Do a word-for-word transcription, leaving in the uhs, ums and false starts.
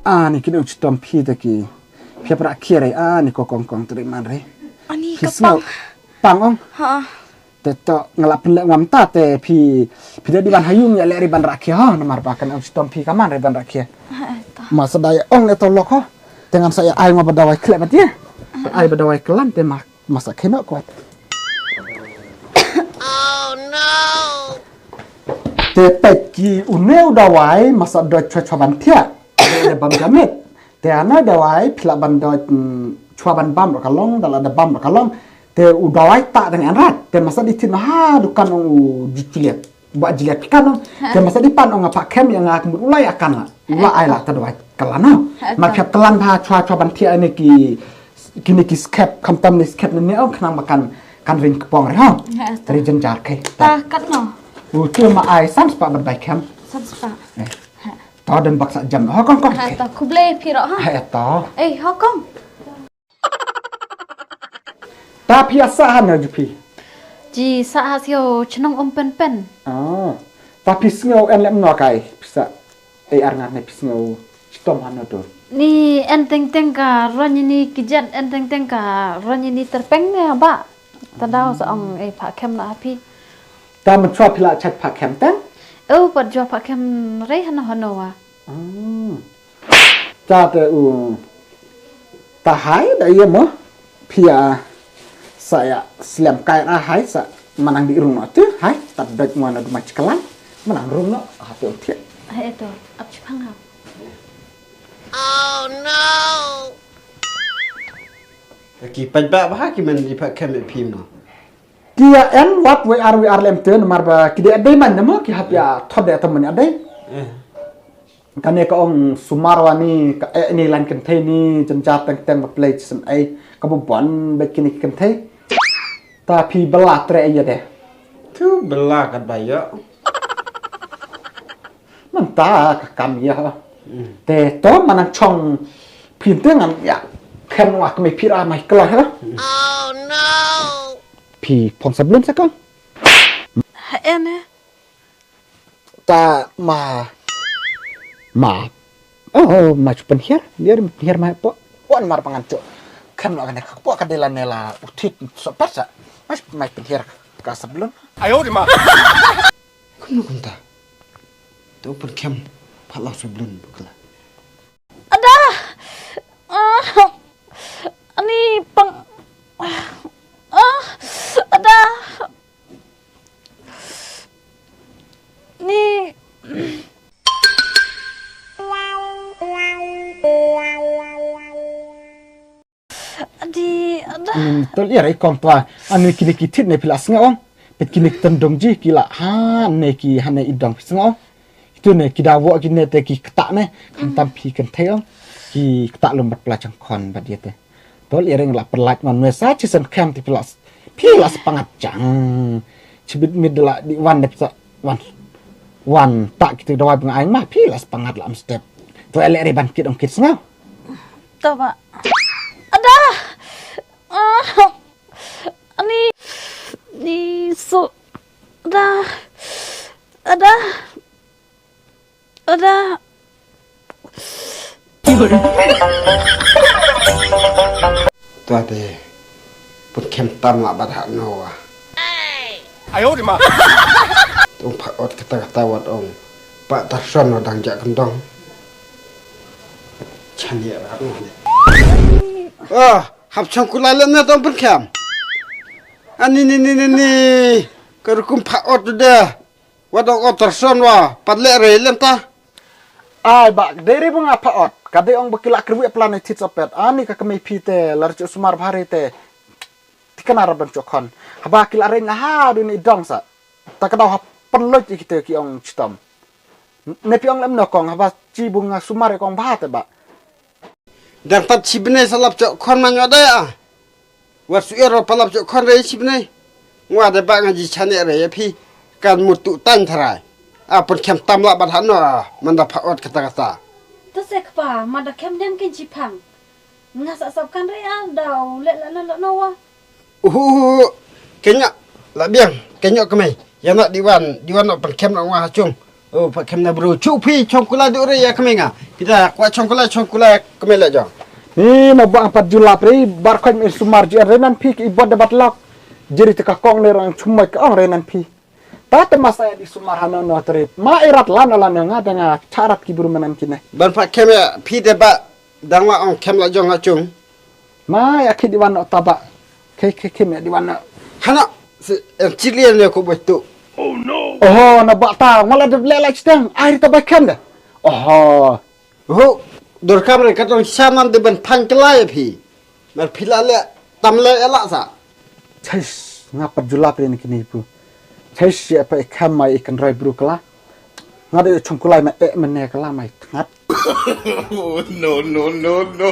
Ani kine u chitom phi te ki. Phi ap rakhe re ani ko kong kong te man re. Ani ka pang. Pang ong. Ha. Te to nga la pynleh ngam ta te phi, phi da di ban ha ïing ïa leh re ban rakhe ha, namar ba kane u chitom phi ka man re ban rakhe. Ha, to. Ma sa da ïa ong ne to lok ha. Te ngan sa ïa ai ma ba dawai khleh ba te. Ai ba dawai klan te ma, ma sa kheno kwat. Te peit ki une u dawai ma sa doi chwa chwa ban thiah. Te bam jamit. Te ana dawai phi lah ban doi, mm, chwa ban bam ro ka long, da la da bam ro ka long. Te u dawai ta dang anrat. Te ma sa di thin ha dukan ong u juliet. Ba jliat kan no. Te ma sa di pan ong apa kem ïa nga kmut u la ïa kan la. U la ai la ta dawai klan no. Ma khap klan ba chwa chwa ban thiah ne ki, kine ki skep khamtam ne skep ne ne ong khnang ba kan, kan ring kpong re ha. Ri jen jar ke. Ta kat no. U tu ma ai san spah ban bai kem. San spah. Eh. To den bak sa jam no. Ho kong kong. Ha to khublei phi ro ha. Ha to. Eh ho kong. Ta phi ïa sah ha na ju phi. Ji sah ha sio chnong um pen pen. Ah. Ta phi sngew en lem no kai pisa. Ei ar ngar ne phi sngew chitom ha na dur. Ni en teng teng ka ron ni ki jet en teng teng ka ron ni terpeng ne ba. Ta dau sa ong ei pha kem na phi. Ta men chwa phi la chat pha kem teng. Oh pat jwa pha kem rei ha na ha no wa. Ah. Ta te u ta hai da ïa mo phi ïa sa ïa slem kai ra hai sa manang di rung no te hai ta dot mo na du ma chiklan manang rung no ha te u thiah. Hai to ap chi phang ha. Ki paj ba ba ki men di pha kem e phim no. Ki ïa en wat wei ar wei ar lem te namar ba ki de dei man mo ki hap ïa thot de ta men ïa dei. Kane ka ong sumar wa ni ka eh ni lan kynthei ni jynjar teng teng ba plei chisem ei ka bu bon ba kini kynthei. Ta phi bala tre ïa de. Tu bala kat ba ïa. Mynta ka kam ïa. Te to manang chong phi te ngan ïa. Khen wa kmai phi ra mai kla ha. Phi phong sablon sa kong. Ha ene. Ta ma ma oh ma chu pynhiar, hiar pynhiar ma po. Wan mar pangan chu. Kan lo kan ka po ka dela nela utit so pasa. Mas mai pynhiar ka sablon. Ayo di ma. Kunu kunta. To pynkem phalau sablon bukla. Ada. Ah. Ani pang. Ah. Ada. Ni. Adi ada. Hmm, tol ïa rai kong twa. Ani kini ki thit ne phi la sngew ong. Pet kini ki tendong ji ki la ha ne ki ha ne i dong phi sngew ong. Itu ne ki da wo ki ne te ki kta ne. Khamtam phi kynthei ong. Ki kta lum bat pla chang khon bat ïa te. Tol ïa ring la pynlait ngan me sa chi sen kem ti phi la s-, phi la spangat chang. Chibit mit la di wan dep sa wan. Wan ta ki te dawai bang ai ma phi la spangat la am step. To ele re ban kit ong kit sngew. To ba. Ada. Ah. Ani. Ni so. Ada. Ada. Ada. Tua te pun kem tam la bad hak no wa. Ayo di ma. Tung pha ot kata kata wat ong. Pa tar son no dang jak kendong. Chan ya rat no. Ah, hap chong kulai le na tong pun kem. Ani ni ni ni ni. Ka rukum pha ot tu dah. Wa dok otor son wa pat leh re lem ta. Ai ba dei re ba nga pha ot ka dei ong ba ki la kyrwi plan i thit sopet ani ka kmei phi te lar chu sumar bhari te. Tikana raban chu khon haba ki la reng ha du ni dong sa. Ta ka dau ha pynloj i kite ki ong chitom. Ne pi ong lem no kong haba chi bu nga sumar i kong bha te ba. Dang pat chi bnei sa lap chok khon ma nyo da ya. Wat su ero pa lap chok khon re chi bnei. Ngwa da ba nga ji chane re ya phi. Kan mut tu tan tharai. A pun khem tam la bat hano a man da pha ot kata kata. Ta se kpa ma da khem dem ken chi phang. Nga sa sap kan re a da u le la na la no wa. Uhu, uhu, uhu. Kenya, la biang, kenya kemai. Ya nak diwan, diwan nak pengkem nak ngah chung. Oh, pengkem na bro. Chu phi, chong kula du re ya kemai nga. Ida, kwah chongkulai, chongkulai, kemela jong. Ni na bang pat julap ri, bar koin me sumar ji re nan phi ki bot debat lok. Jeri te ka kong ne rang chumai ka ong re nan phi. Ta te masa ya di sumar hano no tre. Ma irat lano lano nga da nga charat ki buru manan kine. Ban pat kem ya phi de ba dang wa ong kem la jong nga chung. Ma ya ki di wan no taba. Ke ke kem ya di wan no. Hana, si, eh, chili ne ko betu. Oh no. Oh, na ba ta, wala de le la chitang. Ai ta ba kem de. Oh. Ho, dorkam re katong shaman de ban phang kelai phi. Mar phi la le tam le ela sa. Chais, nga pat julap re ni kini pu. Chais, ya pa ikham mai ikan rai bru kala. Nga de chongkulai ma e mene kala mai tngat. No, no, no, no.